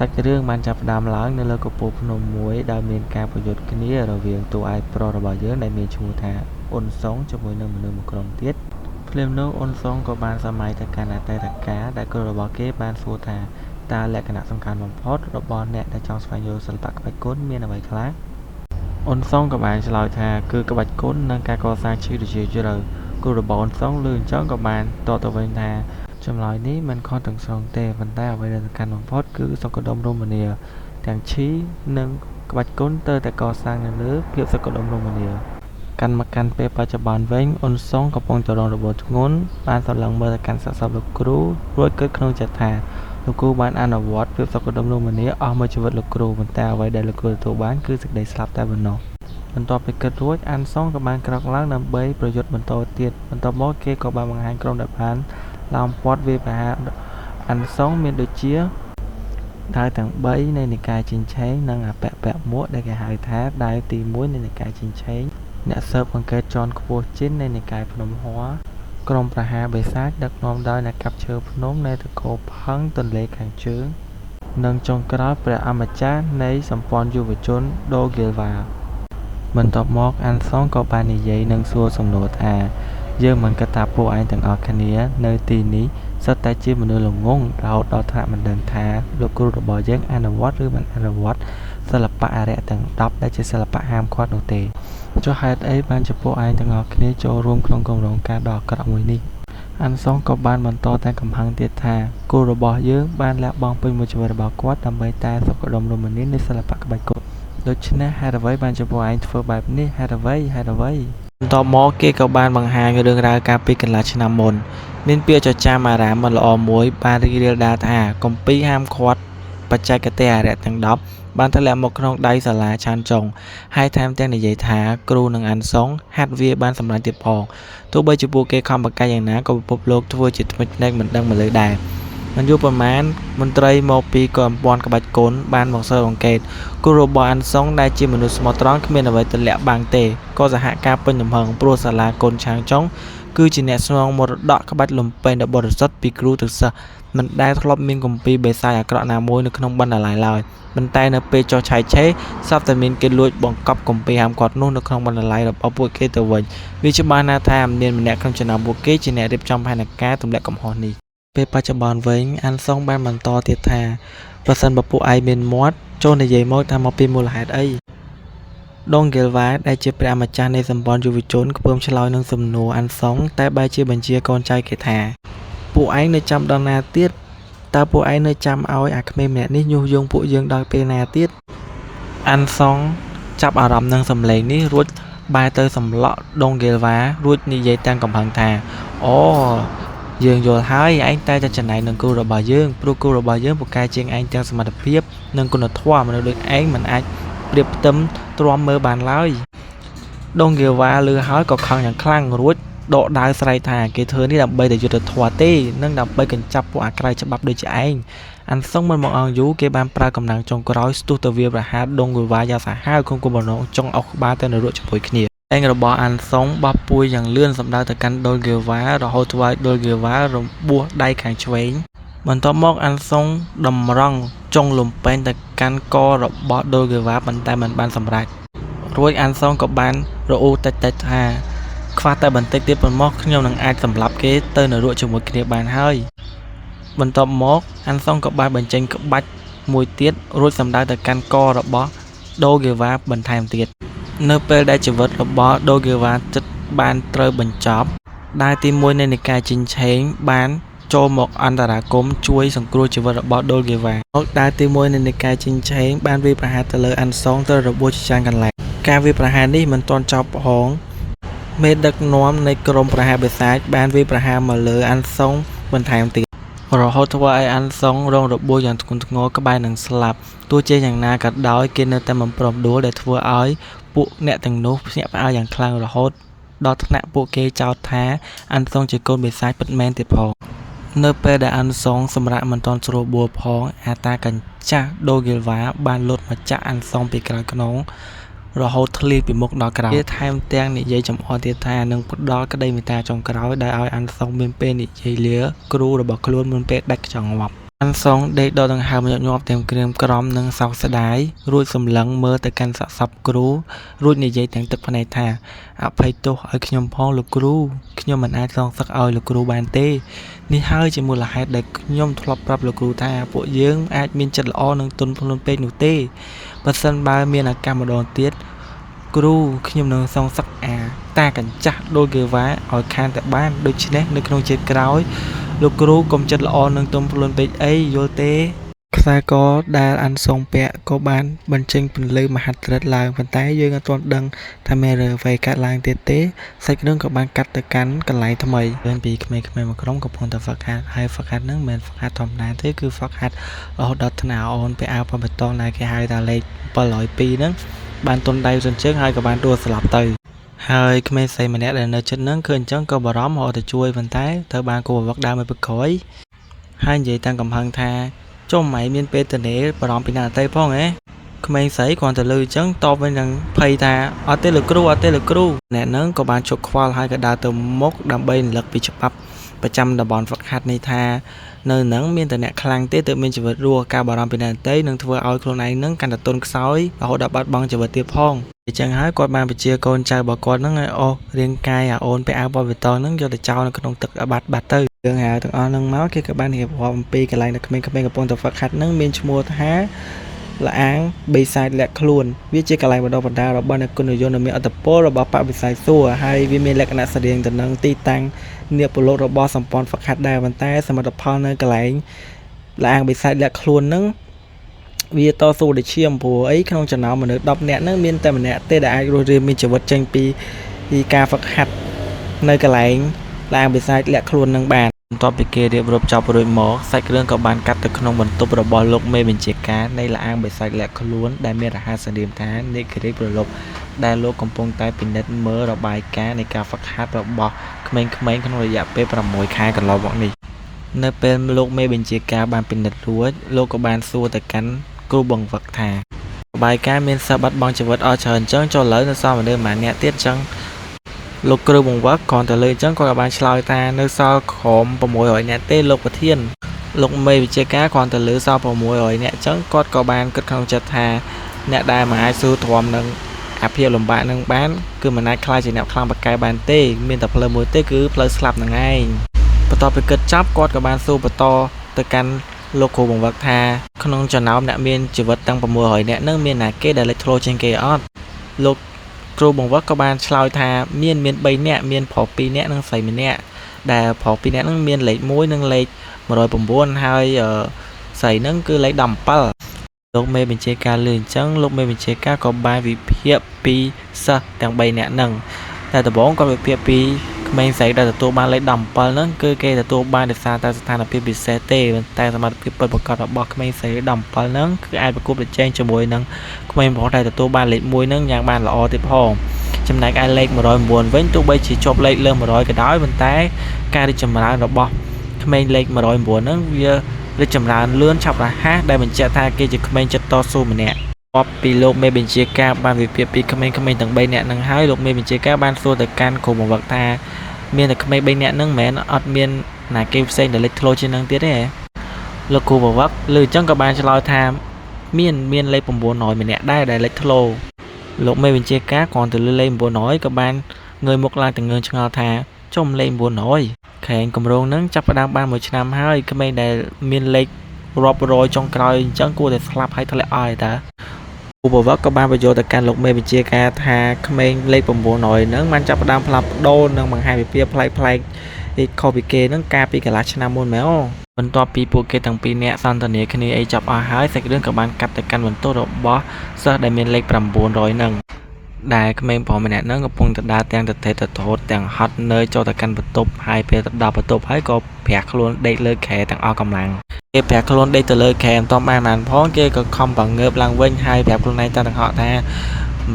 សាច់រឿងបានចាប់ផ្ដើមឡើងនៅលើកំពូលភ្នំមួយដោយមានការប្រយុទ្ធគ្នារវាងតួឯកប្រុសរបស់យើងដែលមានឈ្មោះថាអ៊ុនសុងជាមួយនឹងមនុស្សមួយក្រុមទៀតភ្លាមនោះអ៊ុនសុងក៏បានសម័យទៅកាន់អតីតកាលដែលគ្រូរបស់គេបានសួរថាតើលក្ខណៈសំខាន់បំផុតរបស់អ្នកដែលចង់ស្វែងយល់សិល្បៈក្បាច់គុនមានអ្វីខ្លះអ៊ុនសុងក៏បានឆ្លើយថាគឺក្បាច់គុននិងការកសាងឈីដ៏ជ្រាលជ្រៅគ្រូរបស់អ៊ុនសុងឮអញ្ចឹងក៏បានតបទៅវិញថាចម្លើយនេះមិនខុសទាំងស្រុងទេប៉ុន្តែអ្វីដែលសំខាន់បំផុតគឺសុខដុមរមនាទាំងឈីនិងក្បាច់គុនត្រូវតែកសាងនៅលើភាពសុខដុមរមនាកាន់មកកាន់ពេលបច្ចុប្បន្នវិញអ៊ុនសុងកំពុងតែរងរបួសធ្ងន់បានសម្លឹងមើលទៅកាន់សាកសពលោកគ្រូរួចគិតក្នុងចិត្តថាលោកគ្រូបានអនុវត្តភាពសុខដុមរមនាអស់មួយជីវិតលោកគ្រូប៉ុន្តែអ្វីដែលលោកគ្រូទទួលបានគឺសេចក្តីស្លាប់តែប៉ុណ្ណោះបន្ទាប់ពីគិតរួចអាន់សុងក៏បានក្រោកឡើងដើម្បីប្រយុទ្ធបន្តទៀតបន្ទាប់មកគេក៏បានបង្ហាញក្រុមដែលបានឡោមព័ទ្ធវាយប្រហារអាន់សុងមានដូចជាដាវទាំង3នៃនិកាយជីងឆេងនិងអាពាក់ពាក់មួកដែលគេហៅថាដាវទី1នៃនិកាយជីងឆេងអ្នកស៊ើបអង្កេតជាន់ខ្ពស់ជីននៃនិកាយភ្នំហួរក្រុមប្រហារបិសាចដឹកនាំដោយអ្នកកាប់ឈើភ្នំនៃត្រកូលផឹងទន្លេខាងជើងនិងចុងក្រោយព្រះអម្ចាស់នៃសម្ព័ន្ធយុវជនដូហ្គីលវ៉ាបន្ទាប់មកអាន់សុងក៏បាននិយាយនិងសួរសំណួរថាយើងមិនគិតថាពួកឯងទាំងអស់គ្នានៅទីនេះសុទ្ធតែជាមនុស្សល្ងង់រហូតដល់ថ្នាក់មិនដឹងថាលោកគ្រូរបស់យើងអនុវត្តឬមិនអនុវត្តសិល្បៈអារក្សទាំង10ដែលជាសិល្បៈហាមឃាត់នោះទេចុះហេតុអីបានជាពួកឯងទាំងអស់គ្នាចូលរួមក្នុងគម្រោងការដ៏អាក្រក់មួយនេះអាន់សុងក៏បានបន្តតែកំហឹងទៀតថាគ្រូរបស់យើងបានលះបង់ពេញមួយជីវិតរបស់គាត់ដើម្បីតែសុខដុមរមនានៃសិល្បៈក្បាច់គុនដូច្នេះហេតុអ្វីបានជាពួកឯងធ្វើបែបនេះហេតុអ្វីហេតុអ្វីបន្ទាប់មកគេក៏បានបង្ហាញរឿងរ៉ាវកាលពីកន្លះឆ្នាំមុនមានពាក្យចចាមអារាមមិនល្អមួយបានរីករាលដាលថាគម្ពីរហាមឃាត់បច្ចេកទេសអារក្សទាំង10បានធ្លាក់មកក្នុងដៃសាលាឆានចុងហើយថែមទាំងនិយាយថាគ្រូនិងអាន់សុងហាត់វាបានសម្រេចទៀតផងទោះបីជាពួកគេខំប្រកែកយ៉ាងណាក៏ពិភពលោកធ្វើជាថ្មិចភ្នែកមិនដឹងមិនឮដែរមិនយូរប៉ុន្មានមន្ត្រីមកពីកម្ព័ន្ធក្បាច់គុនបានមកស៊ើបអង្កេតគ្រូរបស់អាន់សុងដែលជាមនុស្សស្មោះត្រង់គ្មានអ្វីទៅលាក់បាំងទេក៏សហការពេញទំហឹងព្រោះសាលាគុនឆាងចុងគឺជាអ្នកស្នងមរតកក្បាច់លំពេងដ៏បរិសុទ្ធពីគ្រូទៅសិស្សមិនដែលធ្លាប់មានគម្ពីរបិសាចអាក្រក់ណាមួយនៅក្នុងបណ្ណាល័យឡើយប៉ុន្តែនៅពេលចុះឆែកឆេរស្រាប់តែមានគេលួចបង្កប់គម្ពីរហាមឃាត់នោះនៅក្នុងបណ្ណាល័យរបស់ពួកគេទៅវិញវាច្បាស់ណាស់ថាមានម្នាក់ក្នុងចំណោមពួកគេជាអ្នករៀបចំផែនការទម្លាក់កំហុសនេះពេលបច្ចុប្បន្នវិញអាន់សុងបានបន្តទៀតថាប្រសិនបើពួកឯងមានមាត់ចូលនិយាយមកថាមកពីមូលហេតុអីដងហ្គីលវ៉ាដែលជាព្រះអម្ចាស់នៃសម្ព័ន្ធយុវជនខ្ពើមឆ្លើយនឹងសំណួរអាន់សុងតែបែរជាបញ្ជាកូនចៅគេថាពួកឯងនៅចាំដល់ណាទៀតតើពួកឯងនៅចាំឲ្យអាក្មេងម្នាក់នេះញុះញង់ពួកយើងដល់ពេលណាទៀតអាន់សុងចាប់អារម្មណ៍នឹងសម្លេងនេះរួចបែរទៅសម្លក់ដងហ្គីលវ៉ារួចនិយាយទាំងកំហឹងថាអូយើងយល់ហើយឯងតែតែចំណែកនឹងគ្រូរបស់យើងព្រោះគ្រូរបស់យើងពូកែជាងឯងទាំងសមត្ថភាពនិងគុណធម៌មនុស្សដូចឯងមិនអាចប្រៀបផ្ទឹមទ្រាំមើលបានឡើយដងហ្គីលវ៉ាឮហើយក៏ខឹងយ៉ាងខ្លាំងរួចដកដាវស្រែកថាគេធ្វើនេះដើម្បីតែយុត្តិធម៌ទេនិងដើម្បីកញ្ចាប់ពួកអាក្រៅច្បាប់ដូចជាឯងអាន់សុងមិនមកអង្គយូរគេបានប្រើកម្លាំងចុងក្រោយស្ទុះទៅវាប្រហារដងហ្គីលវ៉ាយ៉ាងសាហាវក្នុងគោលបំណងចង់អុសក្បាលទៅនរកជាមួយគ្នាឯងរបស់អាន់សុងបោះពួយយ៉ាងលឿនសម្ដៅទៅកាន់ដុលហ្គីលវ៉ារហូតធ្វើឲ្យដុលហ្គីលវ៉ារបួសដៃខាងឆ្វេងបន្ទាប់មកអាន់សុងតម្រង់ចុងលំពេងទៅកាន់ករបស់ដុលហ្គីលវ៉ាប៉ុន្តែមិនបានសម្រេចរួចអាន់សុងក៏បានរអ៊ូតិចៗថាខ្វះតែបន្តិចទៀតប៉ុណ្ណោះខ្ញុំនឹងអាចសម្លាប់គេទៅនរកជាមួយគ្នាបានហើយបន្ទាប់មកអាន់សុងក៏បានបញ្ចេញក្បាច់មួយទៀតរួចសម្ដៅទៅកាន់ករបស់ដូហ្គីវ៉ាបន្ថែមទៀតនៅពេលដែលជីវិតរបស់ដូហ្គីវ៉ាជិតបានត្រូវបញ្ចប់ដាវទី1នៃនិកាយជីងឆេងបានចូលមកអន្តរាគមន៍ជួយសង្គ្រោះជីវិតរបស់ដូហ្គីវ៉ាមកដាវទី1នៃនិកាយជីងឆេងបានវាយប្រហារទៅលើអាន់សុងទៅរបួសជាច្រើនកន្លែងការវាយប្រហារនេះមិនទាន់ចប់ផងមេដឹកនាំនៃក្រុមប្រហារបិសាចបានវាយប្រហារមកលើអាន់សុងបន្ថែមទៀតរហូតធ្វើឲ្យអាន់សុងរងរបួសយ៉ាងធ្ងន់ធ្ងរក្បែរនឹងស្លាប់ទោះជាយ៉ាងណាក៏ដោយគេនៅតែមិនព្រមដួលដែលធ្វើឲ្យពួកអ្នកទាំងនោះភ្ញាក់ផ្អើលយ៉ាងខ្លាំងរហូតដល់ថ្នាក់ពួកគេចោទថាអាន់សុងជាកូនបិសាចពិតមែនទៀតផងនៅពេលដែលអាន់សុងសម្រាកមិនទាន់ស្រួលបួលផងអាតាកញ្ចាស់ដូហ្គីលវ៉ាបានលោតមកចាក់អាន់សុងពីក្រោយខ្នងរហូតធ្លាយពីមុខដល់ក្រោយគេថែមទាំងនិយាយចំអកទៀតថានឹងផ្ដល់ក្តីមេត្តាចុងក្រោយដោយឲ្យអាន់សុងមានពេលនិយាយលាគ្រូរបស់ខ្លួនមុនពេលដាច់ខ្យល់ងាប់ អាន់សុងដេកដកដង្ហើមញាប់ៗទាំងក្រៀមក្រំនិងសោកស្ដាយរួចសម្លឹងមើលទៅកាន់សាកសពគ្រូរួចនិយាយទាំងទឹកភ្នែកថាអភ័យទោសឲ្យខ្ញុំផងលោកគ្រូខ្ញុំមិនអាចសងសឹកឲ្យលោកគ្រូបានទេនេះហើយជាមូលហេតុដែលខ្ញុំធ្លាប់ប្រាប់លោកគ្រូថាពួកយើងអាចមានចិត្តល្អនិងទន់ភ្លន់ពេកនោះទេបើសិនបើមានឱកាសម្ដងទៀតគ្រូខ្ញុំនឹងសងសឹកអាតាកញ្ចាស់ដូលហ្គេវ៉ាឲ្យខានតែបានដូច្នេះនៅក្នុងជាតិក្រោយលោកគ្រូកុំចិត្តល្អនិងទន់ភ្លន់ពេកអីយល់ទេខ្សែកដែលអាន់សុងពាក់ក៏បានបញ្ចេញពន្លឺមហិទ្ធិឫទ្ធិឡើងប៉ុន្តែយើងអត់ទាន់ដឹងថាមានរឿងអ្វីកើតឡើងទៀតទេសាច់រឿងក៏បានកាត់ទៅកាន់កន្លែងថ្មីវិញពីក្មេងៗមួយក្រុមកំពុងតែហ្វឹកហាត់ហើយហ្វឹកហាត់ហ្នឹងមិនមែនហ្វឹកហាត់ធម្មតាទេគឺហ្វឹកហាត់រហូតដល់ថ្នាក់អូនពាក់អាវប៉ុនបេតុងដែលគេហៅថាលេខ702ហ្នឹងបានទន់ដៃទន់ជើងហើយក៏បានដួលស្លាប់ទៅហើយក្មេងស្រីម្នាក់ដែលនៅជិតហ្នឹងឃើញអញ្ចឹងក៏បារម្ភរត់ទៅជួយប៉ុន្តែត្រូវបានគូប្រវឹកដើរមកពីក្រោយហើយនិយាយតាំងកំហឹងថាចុះម៉ៃមានពេលទៅនេបារម្ភពីអ្នកដទៃផងហ៎ក្មេងស្រីគ្រាន់តែលឺអញ្ចឹងតបវិញនឹងភ័យថាអត់ទេលោកគ្រូអត់ទេលោកគ្រូអ្នកហ្នឹងក៏បានជប់ខ្វល់ហើយក៏ដើរទៅមុខដើម្បីរំលឹកពីច្បាប់ប្រចាំតំបន់ហ្វឹកហាត់នេះថានៅហ្នឹងមានតែអ្នកខ្លាំងទេទើបមានជីវិតរស់ការបារម្ភពីអ្នកដទៃនឹងធ្វើឲ្យខ្លួនឯងហ្នឹងកាន់តែទន់ខ្សោយរហូតដល់បាត់បង់ជីវិតទៀតផងអញ្ចឹងហើយគាត់បានបញ្ជាកូនចៅរបស់គាត់ហ្នឹងឲ្យអស់រាងកាយអាអូនពាក់អាវពណ៌បៃតងហ្នឹងយកទៅចោលនៅក្នុងទឹកឲ្យបាត់បាត់ទៅរឿងរ៉ាវទាំងអស់ហ្នឹងមកគេក៏បានរៀបរាប់អំពីកន្លែងដែលក្មេងៗកំពុងតែហ្វឹកហាត់ហ្នឹងមានឈ្មោះថាល្អាងបិសាចលាក់ខ្លួនវាជាកន្លែងបណ្ដុះបណ្ដាលរបស់អ្នកគុណយន្តដ៏មានឥទ្ធិពលរបស់បក្សវិស័យសួគ៌ហើយវាមានលក្ខណៈស្រដៀងទៅនឹងទីតាំងនាពលោតរបស់សម្ព័ន្ធហ្វឹកហាត់ដែរប៉ុន្តែសមិទ្ធផលនៅកន្លែងល្អាងបិសាចលាក់ខ្លួនហ្នឹងវាតស៊ូដោយឈាមព្រោះអីក្នុងចំណោមមនុស្ស10នាក់ហ្នឹងមានតែម្នាក់ទេដែលអាចរស់រានមានជីវិតចេញពីការហ្វឹកហាត់នៅកន្លែងល្អាងបិសាចលាក់ខ្លួននឹងបានបន្ទាប់ពីគេរៀបរាប់ចប់រួចមកសាច់រឿងក៏បានកាត់ទៅក្នុងបន្ទប់របស់លោកមេបញ្ជាការនៃល្អាងបិសាចលាក់ខ្លួនដែលមានរហស្សនាមថានាគរាជប្រលប់ដែលលោកកំពុងតែពិនិត្យមើលរបាយការណ៍នៃការហ្វឹកហាត់របស់ក្មេងៗក្នុងរយៈពេល6ខែកន្លងមកនេះនៅពេលលោកមេបញ្ជាការបានពិនិត្យរួចលោកក៏បានសួរទៅកាន់គ្រូបង្វឹកថារបាយការណ៍មានសិស្សបាត់បង់ជីវិតអស់ច្រើនអញ្ចឹងចុះឥឡូវនៅសល់មនុស្សប៉ុន្មាននាក់ទៀតអញ្ចឹងលោកគ្រូបង្វឹកគ្រាន់តែលើអញ្ចឹងគាត់ក៏បានឆ្លើយថានៅសល់ក្រោម600នាក់ទេលោកប្រធានលោកមេវិជាការគ្រាន់តែលើសល់600នាក់អញ្ចឹងគាត់ក៏បានគិតក្នុងចិត្តថាអ្នកដែលមិនអាចស៊ូទ្រាំនឹងអាភាពលំបាកនឹងបានគឺមិនអាចក្លាយជាអ្នកខ្លាំងពូកែបានទេមានតែផ្លូវមួយទេគឺផ្លូវស្លាប់នឹងឯងបន្ទាប់ពីគិតចប់គាត់ក៏បានសួរបន្តទៅកាន់លោកគ្រូបង្វឹកថាក្នុងចំណោមអ្នកមានជីវិតទាំង600នាក់នឹងមានណាគេដែលលេចធ្លោជាងគេអត់លោកគ្រូបង្វឹកក៏បានឆ្លើយថាមាន3នាក់មានប្រុស2នាក់និងស្រី1នាក់ដែលប្រុស2នាក់នឹងមានលេខ1និងលេខ109ហើយស្រីនឹងគឺលេខ17លោកមេបញ្ជាការលឺអញ្ចឹងលោកមេបញ្ជាការក៏បានវិភាគពីសិស្សទាំង3នាក់ហ្នឹងតែដំបូងគាត់វិភាគពីក្មេងស្រីដែលទទួលបានលេខ17ហ្នឹងគឺគេទទួលបានដោយសារតែស្ថានភាពពិសេសទេតែសមត្ថភាពពិតប្រាកដរបស់ក្មេងស្រី17ហ្នឹងគឺអាចប្រកួតប្រជែងជាមួយនឹងក្មេងប្រុសដែលទទួលបានលេខ1ហ្នឹងយ៉ាងបានល្អទៀតផងចំណែកឯលេខ109វិញទោះបីជាជាប់លេខលើ100ក៏ដោយប៉ុន្តែការរីកចម្រើនរបស់ក្មេងលេខ109ហ្នឹងវារីកចម្រើនលឿនឆាប់រហ័សដែលបញ្ជាក់ថាគេជាក្មេងចិត្តតស៊ូម្នាក់បន្ទាប់ពីលោកមេបញ្ជាការបានវិភាគពីក្មេងៗទាំង3នាក់ហ្នឹងហើយលោកមេបញ្ជាការបានសួរទៅកាន់គ្រូបង្វឹកថាមានតែក្មេង3នាក់ហ្នឹងមិនមែនអត់មានណាគេផ្សេងដែលលេចធ្លោជាងនឹងទៀតទេលោកគ្រូបង្វឹកឮអញ្ចឹងក៏បានឆ្លើយថាមានលេខ900ម្នាក់ដែរដែលលេចធ្លោលោកមេបញ្ជាការគ្រាន់តែឮលេខ900ក៏បានងើយមុខឡើងទាំងងឿងឆ្ងល់ថាចុំលេខ900ខែងគម្រោងហ្នឹងចាប់ផ្ដើមបាន1ឆ្នាំហើយក្មេងដែលមានលេខរាប់រយចុងក្រោយអញ្ចឹងគួរតែស្លាប់ហើយធ្លាក់អស់ហើយតើគ្រូបង្វឹកក៏បានបញ្យល់ទៅកាន់លោកមេបញ្ជាការថាក្មេងលេខ900ហ្នឹងបានចាប់ផ្ដើមផ្លាស់ប្ដូរនិងបង្ហាញវិភាគប្លែកៗខុសពីគេហ្នឹងកាលពីកន្លះឆ្នាំមុនមែនអូបន្ទាប់ពីពួកគេទាំងពីរនាក់សន្ទនាគ្នាអីចប់អស់ហើយសាច់រឿងក៏បានកាត់ទៅកាន់បន្ទប់របស់សិស្សដែលមានលេខ900ហ្នឹងដែលក្មេងប្រុសម្នាក់ហ្នឹងកំពុងតែដើរទាំងទទេទថតទាំងហត់នឿយចូលទៅកាន់បន្ទប់ហើយពេលទៅដល់បន្ទប់ហើយក៏ប្រាក់ខ្លួនដេកលើគ្រែទាំងអស់កម្លាំងគេប្រាក់ខ្លួនដេកទៅលើគ្រែមិនទាន់បានបានផងគេក៏ខំបង្ងើបឡើងវិញហើយប្រាប់ខ្លួនឯងតាមទាំងហក់ថា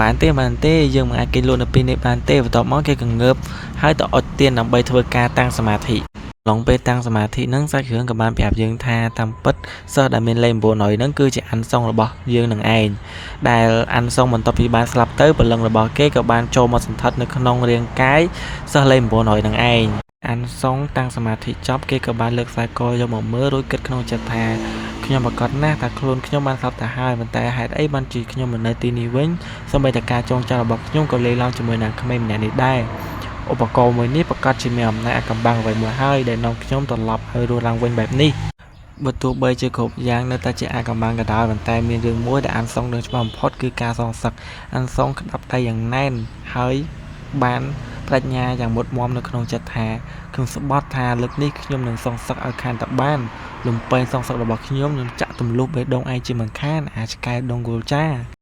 បានទេបានទេយើងមិនអាចគេងលក់នៅពេលនេះបានទេបន្ទាប់មកគេក៏ងើបហើយទៅអុជទៀនដើម្បីធ្វើការតាំងសមាធិឡងពេលតាំងសមាធិហ្នឹងសាច់រឿងក៏បានប្រាប់យើងថាតាមពិតសិស្សដែលមានលេខ900ហ្នឹងគឺជាអានសុងរបស់យើងនឹងឯងដែលអានសុងបន្ទាប់ពីបានស្លាប់ទៅព្រលឹងរបស់គេក៏បានចូលមកសន្ធិដ្ឋនៅក្នុងរាងកាយសិស្សលេខ900ហ្នឹងឯង អាន់សុងតាំងសមាធិចប់គេក៏បានលើកខ្សែកយកមកមើលរួចគិតក្នុងចិត្តថាខ្ញុំប្រាកដណាស់ថាខ្លួនខ្ញុំបានស្លាប់ទៅហើយប៉ុន្តែហេតុអីបានជាខ្ញុំមិននៅទីនេះវិញសូម្បីតែការចងចាំរបស់ខ្ញុំក៏លាយឡំជាមួយនឹងក្មេងម្នាក់នេះដែរឧបករណ៍មួយនេះប្រាកដជាមានអំណាចអាថ៌កំបាំងអ្វីមួយហើយដែលនាំខ្ញុំត្រឡប់ឲ្យរស់ឡើងវិញបែបនេះបើទោះបីជាគ្រប់យ៉ាងនៅតែជាអាថ៌កំបាំងក៏ដោយប៉ុន្តែមានរឿងមួយដែលអាន់សុងដឹងច្បាស់បំផុតគឺការសងសឹកអាន់សុងក្តាប់ដៃយ៉ាងណែនហើយបានប្តេជ្ញាយ៉ាងមុតមាំនៅក្នុងចិត្តថាខ្ញុំស្បថថាលើកនេះខ្ញុំនឹងសងសឹកឲ្យខានតែបានលំពែងសងសឹករបស់ខ្ញុំនឹងចាក់ទម្លុះបេះដូងឯងជាមិនខានអាឆ្កែដងគោលចា។